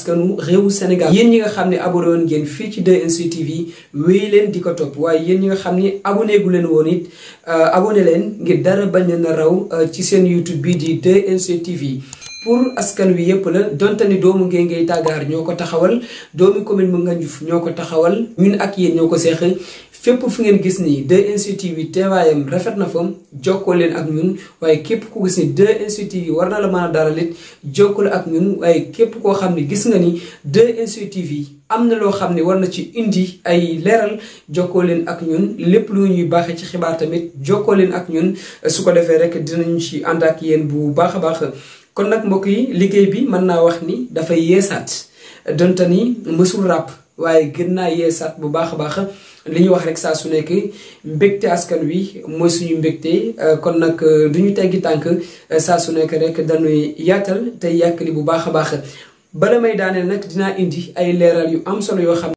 askanu réewu Sénégal. yéen ñi nga xam ne abonné woon ngeen fii ci 2STV TV wéy leen di ko topp waaye yéen ñi nga xam ne abonné gu leen woon it abonné leen ngir dara bañ leen a raw ci seen YouTube bi di 2STV TV. pour askan wi yëpp la donte ni doomu Ngéngéy Tàggaar ñoo ko taxawal doomu commune bu Ngandiouf ñoo ko taxawal ñun ak yéen ñoo ko seex fépp fu ngeen gis ni 2STV TV teewaayam rafet na fa jokkoo leen ak ñun waaye képp ku gis ni 2STV TV war na la mën a daralit jokkoo ak ñun waaye képp koo xam ne gis nga ni 2STV TV am na loo xam ne war na ci indi ay leeral jokkoo leen ak ñun lépp lu ñuy baaxee ci xibaar tamit jokkoo leen ak ñun su ko defee rek dinañu ci ànd ak yéen bu baax a baax. kon nag mbokk yi liggéey bi mën naa wax ni dafay yeesaat donte ni mësul ràpp waaye gën naa yeesaat bu baax a baax li ñuy wax rek saa su nekk mbégte askan wi mooy suñu mbégte kon nag du ñu teggi tànk saa su nekk rek dañuy yaatal te yàkkali bu baax a baax bala may daaneel nag dinaa indi ay leeral yu am solo yoo xam